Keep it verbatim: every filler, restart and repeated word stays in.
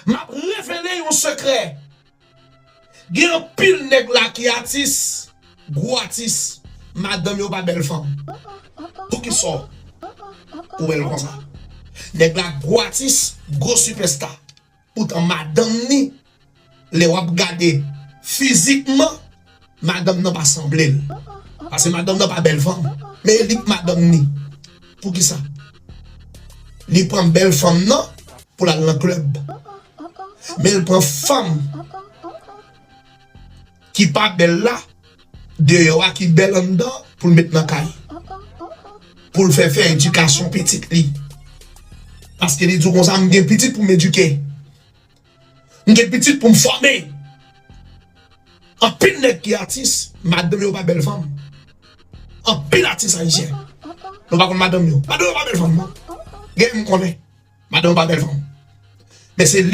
M ap revele yon sekrè. Gen anpil nèg la ki atis, gwo atis, madanm yo pa bèl fanm. Poukisa w bèl konsa? Nèg la gwo atis, gwo sipèsta. Poutan madanm ni, lè w ap gade fizikman, madanm nan pa sanble l. Paske madanm nan pa bèl fanm. Men li k madanm ni. Poukisa? Li pran bèl fanm nan pou l al nan klèb. Men l pran fanm ki pa bèl la, deyò a ki bèl anndan, pou l met nan kay. Pou l fè fè edikasyon pitit li. Paske li di w konsa, "M gen pitit pou m edike. M gen pitit pou m fòme." Anpil nèg ki atis, madanm yo pa bèl fanm. Anpil atis ayisyen, nou pa konn madanm yo. Madanm yo pa bèl fanm, non. Gen m konnen. Madanm yo pa bèl fanm. Men se